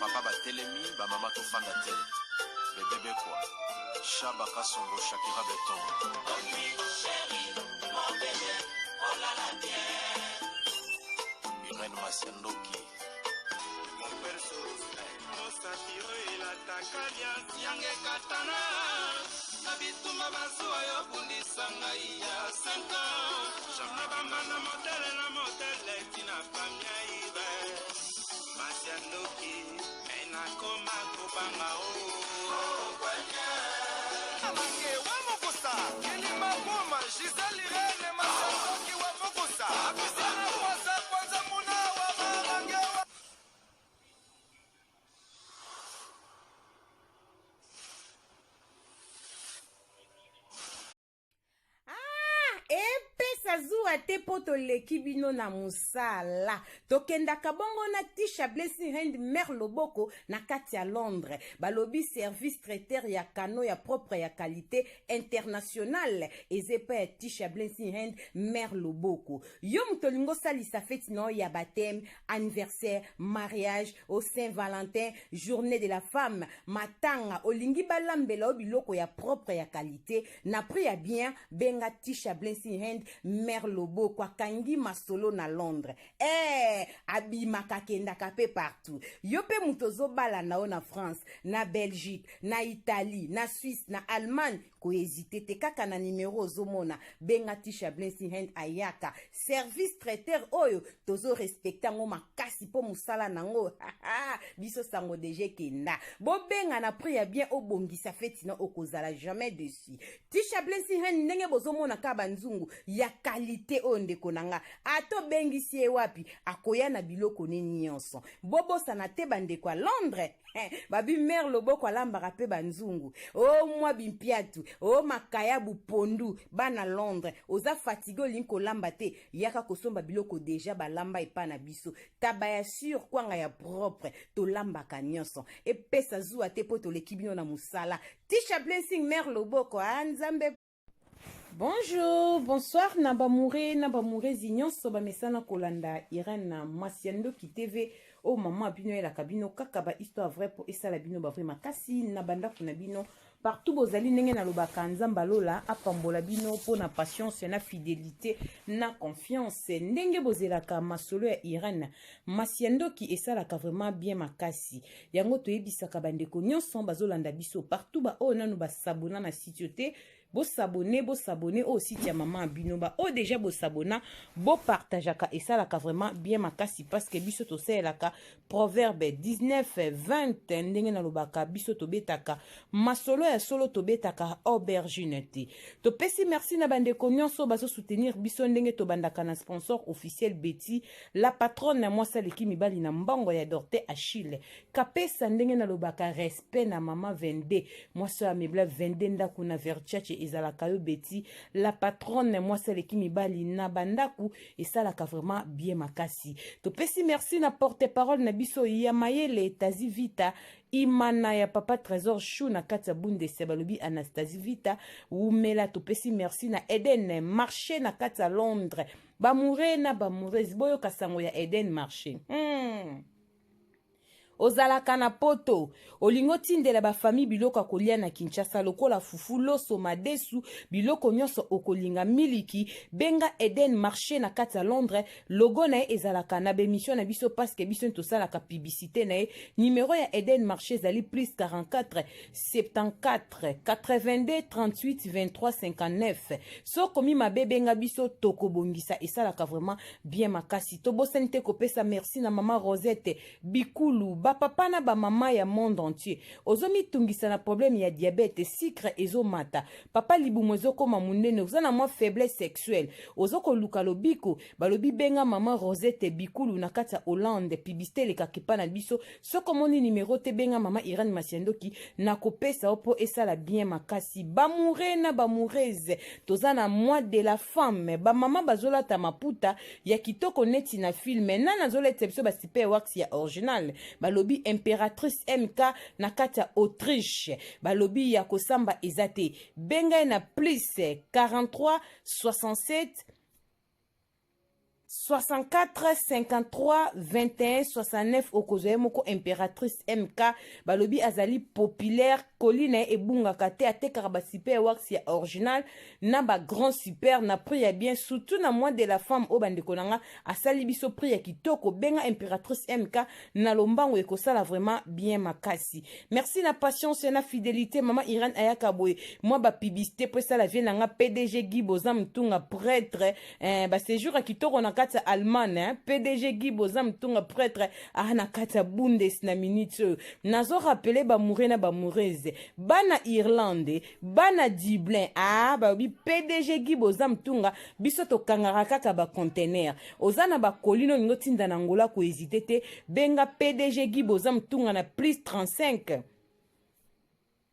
Ba papa batelemi, ba mama tofanda te. Bebe Bekwa, Shaba Kasongo, Shakira Beton. Irène Masiandoki. Mosapi oyo elataka liasi yanga ekatana na bitumba bazuwa yo bundisa ngai ya 5 ans na bambanda motele na motele tina famia ibe masi ya ndoki me nakoma kobanga o Mange wa mokosa kilima boma Gisèle Irene Masandoki wa mokosa Apisana kwasa kwanza muna wa marange wa Ah, epesa zuwa te mpo toleki bino na mosala. Tokendaka bongo na Tisha Blessing Hand Mère Loboko na kati ya Londres. Balobi service traiteur ya kano ya propre ya qualité internationale eza epai ya Tisha Blessing Hand Mère Loboko. Yo moto olingi osalisa feti na yo ya baptême, anniversaire, mariage, au Saint-Valentin, journée de la femme, matanga, olingi balambela yo biloko ya propre ya qualité na prix ya bien, benga Tisha Blessing Hand Mère Loboko akangi masolo na Londres. Eh, abimaka akendaka pe partout. Yo pe moto ozobala na yo na France, na Belgique, na Italie, na Suisse, na Allemagne, ko hésiter te kaka na numero ozomona, benga Tisha Blessing Hand ayaka. Service traiteur oyo tozo respecter yango makasi po mosala nango biso sango deja ekenda. Bobenga na prix ya bien obongisa feti na okozala jamais dessus. Tisha Blessing Hand ndenge bozomona kaka banzungu ya qualité oyo ndeko na nga ata obengisi ye wapi akoya na biloko ne nyonso. Bobosana te bandeko ya Londres babi mère Loboko alambaka pe banzungu o mwa bimpiatu o makayabu pondu. Bana Londres oza fatigue olingi kolamba te, yaka kosomba biloko deja balamba epa na biso. Taba ya sur kwanga ya propre tolambaka nyonso. Epesa zuwa te po toleki bino na mosala. Tisha Blessing Mère Loboko a Nzambe. Bonjour, bonsoir na bamoure na bamourezi nyonso bamesana kolanda Irène na Masiandoki TV oyo mama bino elaka bino kaka ba histoire vraie po esala bino ba vrai makasi na bandako na bino partout bozali. Ndenge nalobaka, Nzambe alola apambola bino mpo na patience na fidélité na confiance ndenge bozelaka masolo ya Irène Masiandoki esalaka vraiment bien makasi. Yango toyebisaka bandeko nyonso bazolanda biso partout, ba oyo nanu basabona na site te, bosabone, bosabone oyo site ya mama bino. Ba oyo deja bosabona, bopartageaka, esalaka vraiment bien makasi parce que biso tosalelaka proverbe 19 20. Ndenge nalobaka, biso tobetaka masolo ya solo, tobetaka aubergine te. Topesi merci na bandeko nyonso bazosoutenir biso. Ndenge tobandaka na sponsor officiel Betty la patronne, mwasi aleki mibali na mbongo ya Dorte Achille Kapesa. Ndenge nalobaka, respect na mama 22, mwasi oyo amebla 22 ndako na Verchache. Ezalaka yo Betty la patronne, mwasi aleki mibali na bandako, esalaka vraiment bien makasi. Topesi merci na porte parole na biso ya mayele Tazi Vita Imana ya papa Trésor Chou na kati ya Bundesi. Balobi Anastasie Vita wumela. Topesi merci na Eden Marché na kati ya Londres. Bamoure na bamourese, boyoka sango ya Eden Marché. Ozalaka na Poto, olingi otindela bafamille biloko ya kolia na Kinshasa lokola fufu, loso, madesu, biloko nyonso okolinga, miliki, benga Eden Marché na kati ya Londres. Logo na ye ezalaka na baémission na biso parce que biso tosalaka publicité na ye. Numero ya Eden Marché ezali plus 44 74 82 38 23 59. So okomi mabe, benga biso, tokobongisa. Esalaka vraiment bien makasi. Tobosani te kopesa merci na mama Rosette Bikulu. Bapapa na bamama ya monde entier, ozomitungisa na problème ya diabète, sucre ezomata, papa libumu ezokoma monene, oza na mwa faiblesse sexuelle, ozokoluka lobiko, balobi benga mama Rosette Bikulu na kati ya Hollande. Publicité elekaka epa na biso. Soki omoni numero te, benga mama Irene Masiandoki, nakopesa yo mpo esala bien makasi. Bamoure na bamourese, toza na mois de la femme. Bamama bazolata maputa ya kitoko neti na film. Nani azoletisa biso basipe ya wax ya original? Balobi Impératrice MK na kati ya Autriche. Balobi ya kosamba eza te, benga ye na plus 43 67. 64 53 21 69. Okozwa ye moko Impératrice MK. Balobi azali populaire, koli na ye ebungaka te. Atekaka basuper wax ya original na bagrand super na prix ya bien, surtout na mois de la femme oyo. Bandeko na nga, asali biso prix ya kitoko. Benga Impératrice MK na lombango, ekosala vraiment bien makasi. Merci na patience na fidélité. Mama Irene ayaka boye mwa bapublicité mpo esala vie na nga. PDG Guy Boza Mutunga prêtre, baséjour ya kitoko na kati ya Allemagne, eh? PDG Guy Boza Mutunga prêtre aa na kati ya Bundes. Na minute oyo nazorappeler baamoureux na baamoureuse, bana Irlande, bana Dublin, balobi PDG Guy Boza Mutunga, biso tokangaka kaka baconteneur. Oza na bakolino, olingi otinda na Ngola, kohésiter te, benga PDG Guy Boza Mutunga na plus 35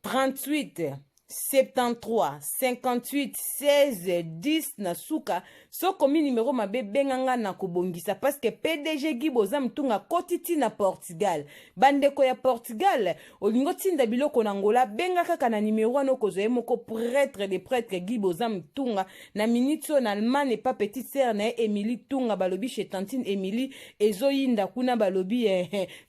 38 73 58 16 10 na suka. Sokomi nimero mabe, benga nga na kobongisa, parce que PDG Guy Boza Mutunga akoti ntina Portugal. Bandeko ya Portugal, olingi otinda biloko na Ngola, benga kaka na nimero wana, okozwa ye moko prêtre de prêtre Guy Boza Mutunga. Na minute oyo na Allemagne, epa petite sœur na ye Émilie Tunga, balobi chez tantine Émilie ezoyinda kuna. Balobi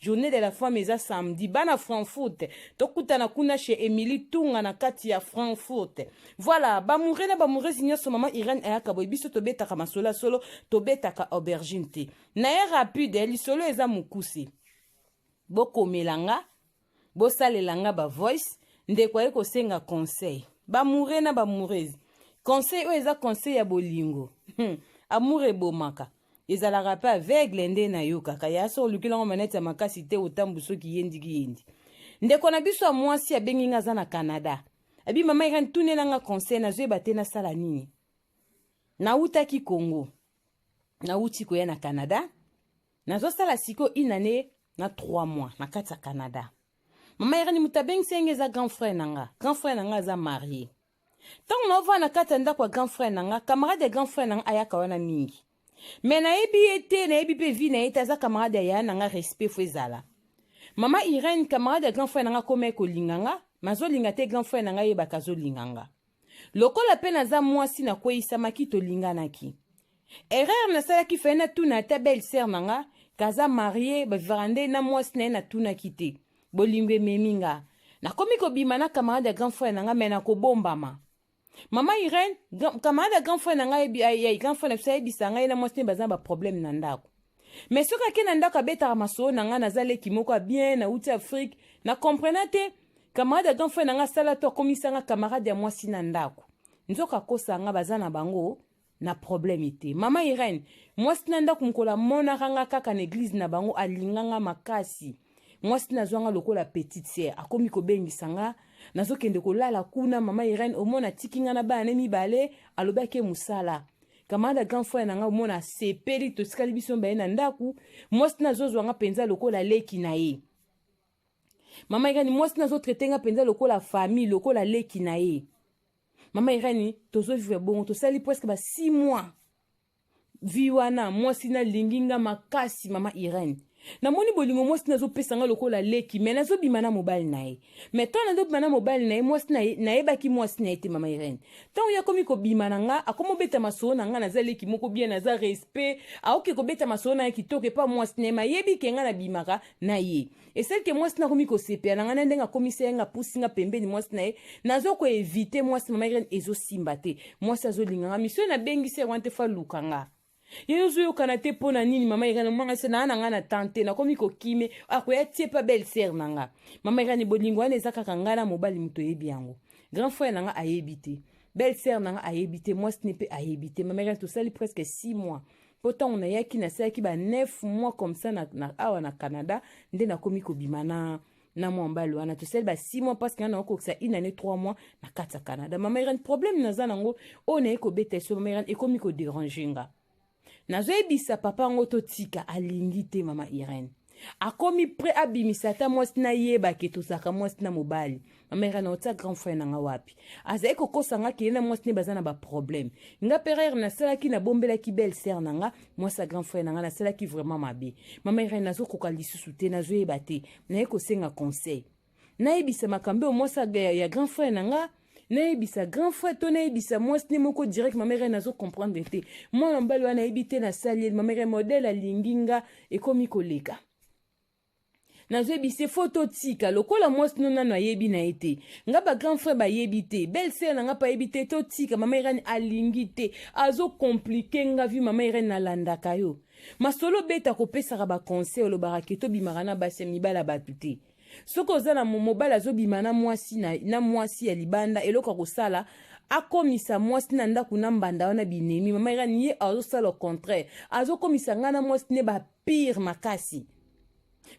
journée de la femme eza samedi. Bana Frankfurt, tokutana kuna chez Émilie Tunga na kati ya Frankfurt. Voilà, baamoureux na baamoureuse nyonso, mama Irene ayaka boye. Biso tobetaka masolo ya solo, tobetaka aubergine te. Na ye rapide, lisolo eza mokuse. Bokomela nga, bosalela nga bavoice. Ndeko aye kosenga conseil. Baamoureux na baamoureuse, conseil oyo eza conseil ya bolingo. Amour ebomaka, ezalaka mpe aveugle. Nde nayokaka ya so olukilango maneti ya makasi te, otambu soki yendiki yendi. Ndeko na biso ya mwasi abengi nga, aza na Canada. Abi: "Mama Irene, tunelanga conseil, nazoyeba te nasala nini. Nawutaki Congo, nawuti koya na Canada, nazosala sikoyo une année na 3 mois na kati ya Canada. Mama Irene, moto abengisi yenge eza grand frère na nga. Grand frère na nga aza marié. Ntango naovanda na kati ya ndako ya grand frère na nga, camarade ya grand frère na nga ayaka wana mingi, mais nayebi ye te, nayebi mpe vie na ye te. Aza camarade ya yaya na nga, respect faut ezala. Mama Irene, camarade ya grand frère na nga akoma ekolinga nga, mazolinga te grand frère na nga yebaka azolinga nga. Lokola mpe naza mwasi, nakweyisamaki, tolinganaki. Erreur nasalaki, faye natuna ata belle sœur na nga kaza marié, bavivaka nde na mwasi na ye. Natunaki te, bolingo ememi nga, nakomi kobima na camarade ya grand frère na nga, mais nakobombama. Mama Irene, camarade ya grand frère na ngai, ya grand frère na biso, ayebisa ngai na mwasi ne baza na baproblème na ndako. Mais soki ake na ndako, abetaka masolo na ngai, naza leki moko ya bien, nauti Afrique. Na comprena te, camarade ya grand frère na ngai asala to akomisa camarade ya mwasi na ndako, nzoka akosa nga, baza na bango na problème te. Mama Irene, mwasi na ndako, mokolo amonaka nga kaka na église na bango, alinganga makasi. Mwasi nazwanga lokola petite sœur, akomi kobengisa nga, nazokende kolala kuna. Mama Irene, omona atiki nga na bana ne mibale, alobaki mosala. Camarade grand frère na nga, omona asepeli, totikali biso mbaye na ndako. Mwasi nazozwa nga mpenza lokola leki na ye. Mama Irene, mwasi nazotraiter nga mpenza lokola famille, lokola leki na ye. Mama Irene, tozovivre bongo, tosali presque ba 6 mois vie wana. Mwasi nalingi nga makasi. Mama Irene, namoni bolingo mwasi nazopesa nga lokola leki, mais nazobima na mobali na ye. Mais ntango nazobima na mobali na ye, mwasi nayebaki mwasi na ye te. Mama Irene, ntango ye akomi kobima na nga, akomi obeta masolo na nga, naza leki moko bien, naza respect, aoki kobeta masolo na ye kitoko epa mwasi na ye. Mayebi ke nga nabimaka na ye, esalike mwasi nakomi kosepela na ngai na ndenge akomisa ye nga, apusi nga pembeni mwasi na ye, nazo koéviter mwasi. Mama Irene, ezosimba te. Mwasi azolinga nga, misio nabengisi yango wana te, faut aluka nga. Ye ozoyokana te mpo na nini? Mama Irene, manga se naa na ngai na tan te, nakomi kokime, akoya tie pa belle sœur na nga. Mama Irene, bolingo wana eza kaka ngai na mobali moto oyebi yango. Grand frère na nga ayebi te, belle sœur na nga ayebi te, mwasi ne mpe ayebi te. Mama Irene, tosali presque 6 mois, mpo ntango nayaki, nasalaki ba 9 mois comme ça na awa na Canada, nde nakomi kobima na mwa mobali wana. Tosali ba 6 mois, parce que nga nakokokisa une année 3 mois na kati ya Canada. Mama Irene, problème naza nango oyo naye kobeta eso, mama Irene, ekomi kodéranger nga. Nazoyebisa papa yango totika, alingi te. Mama Irene, akomi prêt abimisa ata mwasi nayebake tozalaka mwasi na mobali. Mama Irene, otia grand frère na nga wapi? Azali kokosa nga keye na mwasi ne baza na baproblème. Nga mpe erreur nasalaki, nabombelaki belle sœur na nga mwasi ya grand frère na nga, nasalaki vraiment mabe. Mama Irene, nazokoka lisusu te, nazoyeba te. Naye kosenga conseil, nayebisa makambo oyo mwasi ya grand frère na nga. Nayebisa grand frère to nayebisa mwasi ne moko direct? Mama Irene, nazo comprendre te. Mwana mobali wana ayebi te nasali ye. Mama Irene, modele alingi nga ekomi koleka. Nazoyebisa fo totika lokola mwasi no nano ayebi na ye te. Nga ba grand frère bayebi te, belle sœur na nga mpe ayebi te. Totika. Mama Irene alingi te, azo compliquer nga vie. Mama Irene, nalandaka yo masolo obeta, kopesaka ba conseil, olobaka ke tobimaka na basi ya mibala ya bato te. Soki oza na mobali azobima na mwasi na mwasi ya libanda, eloko ya kosala, akomisa mwasi na ndako na mbanda wana binemi. Mama Irene, ye azosala au contraire, azokomisa ngai na mwasi ne ba pire makasi.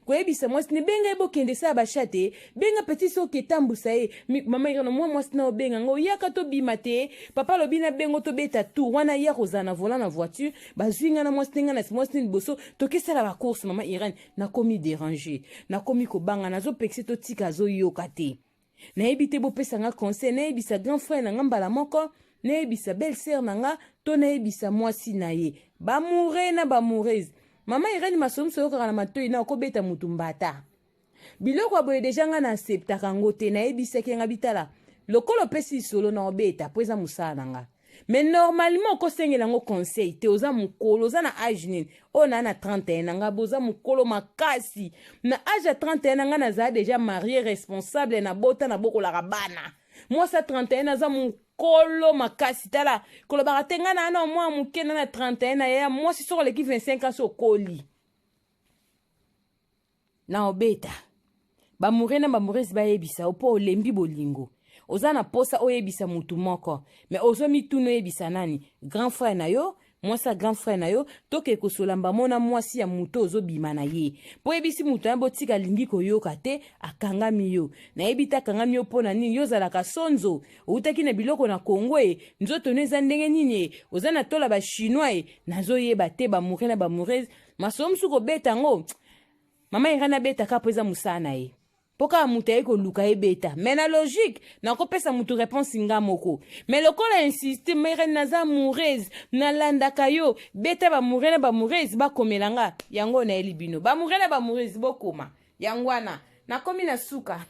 Koyebisa mwasi ne benga ye, bokende sala basha te, benga petit soki etambusa ye. Mama Irene, mwa mwasi na obenga ngo, yaka tobima te, papa alobi na bengo tobeta tour wana, ya kozala na volant na voiture. Bazwi ngai na mwasi te, ngai na mwasi ne liboso, tokesala ba course. Mama Irene, nakomi déranger, nakomi kobanga. Nazopekisa totika, azoyoka te. Nayebi te, bopesa nga conseil. Nayebisa grand frère na nga mbala moko, nayebisa belle sœur na nga, to nayebisa mwasi na ye? Ba amoureux na ba amoureuse, mama Irene, masolo oyokaka na matoi na okobeta mutu mbata. Biloko ya boye déjà nga na acceptaka yango te. Nayebisaki nga bitala lokola opesi lisolo na obeta, mpo eza mosala na nga. Mais normalement okosengela yango conseil te. Oza mokolo, oza na âge nini oyo? Naa na 31 na nga. Boza mokolo makasi. Na âge ya 31 na nga, nazala déjà marié, responsable, nabota, nabokolaka bana. Mwasi ya 31 aza mokolo makasi. Tala, kolobaka te ngai naa na mwa moke na 31 na ya mwasi. Soki oleki 25 ans, okoli na obeta. Ba amoureux na ba amoureuse, bayebisa yo mpo olembi bolingo, oza na posa oyebisa mutu moko, me ozomituna oyebisa nani? Grand frère na yo, mwasi ya grand frère na yo, toke kosolamba mona mwasi ya moto ozobima na ye, mpo oyebisi moto ya botika, alingi koyoka te, akangami yo. Nayebi te akangami yo mpo na nini. Yo ozalaka sonzo, outaki na biloko na Kongo e, nzoto no eza ndenge nini e, oza na tola ba Chinois e, nazoyeba te. Ba amoureux na ba amoureuse, masolo mosusu kobeta yango, mama Irene abetaka mpo eza mosala na ye, mpo kaka moto aye koluka ebeta. Mais na logique, nakopesa motu réponse nga moko. Mais lokola insiste, Irene, naza amoureuse, nalandaka yo, beta. Ba amoureux na ba amoureuse bakomela nga yango. Nayeli bino ba amoureux na ba amoureuse, bokoma yango wana. Nakomi na suka.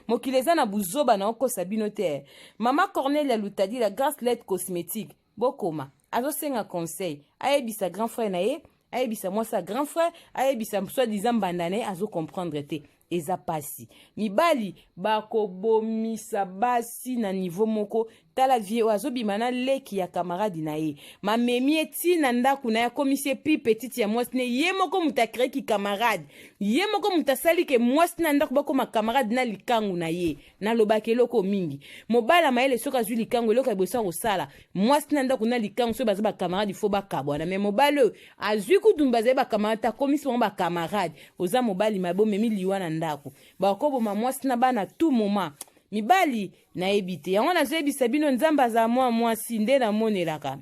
Mokili eza na buzoba, na okosa bino te. Mama Cornelia Lutadila, Grace Let Cosmétique, bokoma. Azosenga conseil, ayebisa grand frère na ye, ayebisa mwasi ya grand frère, ayebisa soi-disant mbanda na ye. Azo comprendre te, eza pasi. Mibali bakobomisa basi na niveau moko. Tala vie oyo azobima na leki ya camarade na ye, mamemi ye ntina ndako na ye, akomisi ye pi petite ya mwasi ne. Ye moko moto acréaki camarade, ye moko moto asali ke mwasi na ndako bakoma camarade na likangu na ye. Nalobaka eloko mingi: mobali ya mayele, soki azwi likangu, eloko ya boso akosala, mwasi na ndako na likangu, soki baza ba camarade, fo bakabwana. Me mobali oyo azwi kutu bazali ba camarade te, akomisi bango ba camarade. Oza mobali mabe, omemi liwa na ndako, bakoboma mwasi na bana tout moment. Mibali, nayebi te. Yango nazoyebisa bino, Nzambe azala mwa mwasi nde namonelaka.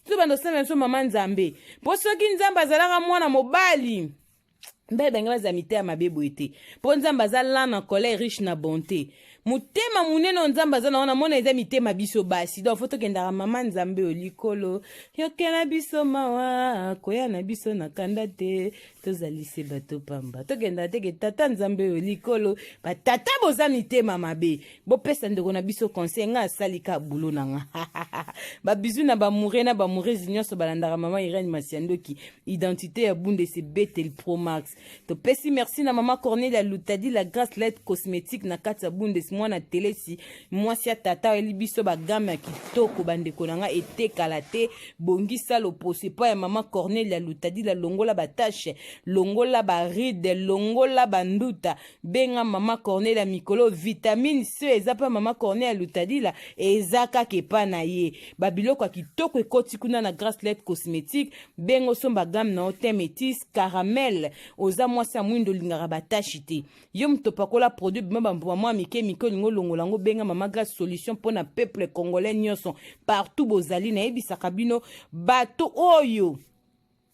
To banda osala biso mama Nzambe, mpo soki Nzambe azalaka mwana mobali, mibali bange bazala mitema mabe boye te, mpo Nzambe aza lent na colère, riche na bonté. Motema monene oyo Nzambe aza na wana, mona eza mitema biso basi. Donc fo tokendaka mama Nzambe oyo likolo, yokela biso mawa, koya na biso na kanda te, tozalise bato pamba. Tokendaka teke tata Nzambe oyo likolo. Batata boza mitema mabe, bopesa ndeko na biso conseil. Nga asali ka bulo na nga. Ba bisous na ba amoureux na ba amoureuse nyonso balandaka mama Irene Masiandoki, identité ya Bundesi Betel Pro Max. Topesi merci na mama Cornelia Lutadi, la Grace Let Cosmétique na kati ya Bundes, mwana telesi, mwasi ya tata oyeli biso ba gamme ya kitoko. Bandeko na nga, etekala te, bongisa loposo epai ya mama Cornelia Lutadi. La longola ba tache, longola ba rides, longola banduta, benga mama Cornelia. Mikolo vitamine C eza mpe mama Cornelia Lutadila, eza kaka epa na ye. Babiloko ya kitoko ekoti kuna na Grace Let Cosmétique. Benga, osomba gamme na yo teint métis caramel. Oza mwasi ya mwindo, olingaka ba tache te, yo moto opakola produit bima bambuma mwa mike mike, olingi olongola yango, benga mama Grace. Solution mpo na peuple congolais nyonso partout bozali. Nayebisaka bino, bato oyo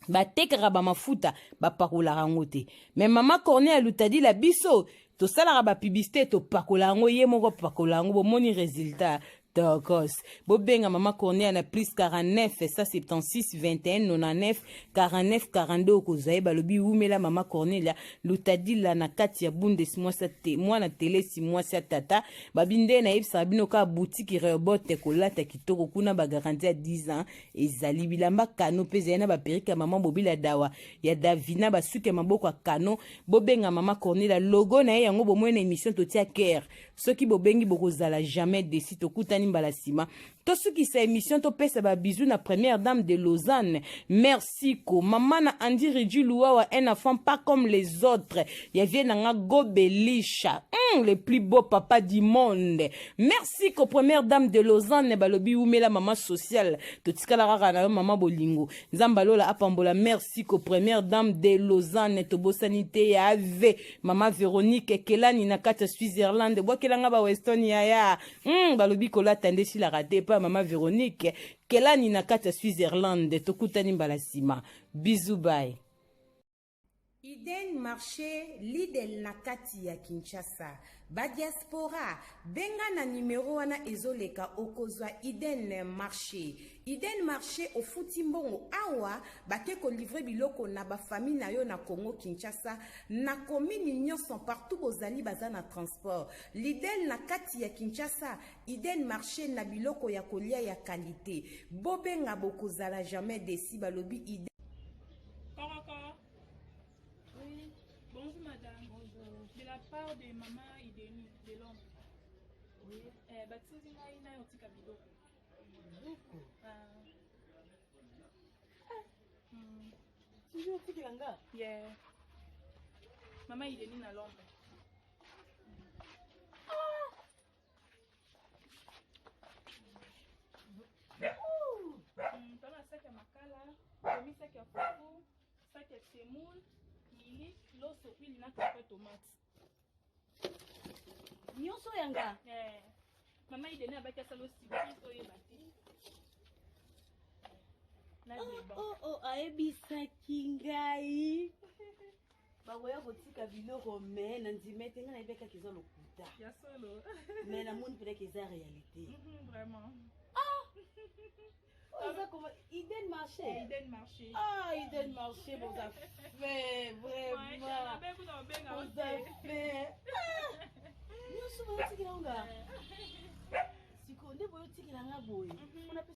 batekaka bamafuta bapakolaka yango te, me mama Corneille Lutadila, biso tosalaka ba publicité, topakola yango, ye moko pakola yango, bomoni résultat. Tokos. Bobenga mama Corneille na plus 49 176 21 99 49 42 okozwa ye. Balobi wumela mama Cornelia Lutadila na kati ya Bundes, mwasi te mwana telesi mwasi ya tata. Babi nde nayebisaka bino kaka boutique Rehoboth kolata kitoko kuna, ba garantie ya 10 ans ezali, bilamba kano mpe ezali na baperike ya mama Bobila Dawa ya Davina, basuki ya maboko ya kano. Bobenga mama Cornelia, logo na ye yango bomoi na émission totia care. Soki bobengi, bokozala jamais déçus. Tokutani mbala nsima, tosukisa émission, topesa babizu na première dame de Lausanne. Merci ko mama na Andi Riju Luwawa, un enfant pas comme les autres ya vie nanga Gobelisha, le plus beau papa du monde. Merci ko première dame de Lausanne. Balobi umela mama sociale, totikala kaka na yo mama bolingo, Nzambe alola apambola. Merci ko première dame de Lausanne. Tobosani te ya ave mama Véronique Kelani na kati ya Switzerland, bwakelanga ba Weston yaya. Balobi kolata nde esilaka te epai ya mama Véronique Kelani na kati ya Switzerland. Tokutani mbala nsima, bisous, bye. Eden Marché Lidl na kati ya Kinshasa. Badiaspora, benga na nimero wana ezoleka, okozwa Eden Marché. Eden Marché, ofuti mbongo awa, bake kolivrer biloko na bafamille na yo na Congo Kinshasa, na komini nyonso, partout bozali, baza na transport. Lidl na kati ya Kinshasa, Eden Marché na biloko ya kolia ya qualité. Bobenga, bokozala jamais déçus. Balobi Eden. Koroko. Oui. Bonjour madame. Bonjour. De la part de maman Ideni de Londres. Oui. Eh, batindi ngai na yo tika biloko. Biloko? Ah. Toujours otikela nga? Yeah. Maman Ideni na Londres. Tona sac ya makala, demi sac ya fufu, sac ya semoule, miliki, loso, huile na café tomate. Nyonso yanga? Eh. Mama Ideni abaki asala surprise oyeba te. Na deba. Oh, ayebisaki ngai bakoya kotika biloko, me na ndima ete ngai nayebi kaka eza lokuta. Ya solo. Me namoni peut-être eza réalité. Vraiment. Oyo eza koma Eden Marché? Eden Marché. Ah, Eden Marché, boza fait vraiment, boza fait. Nyonso boyotikela nga sikoyo nde boyotikela nga boye mpona.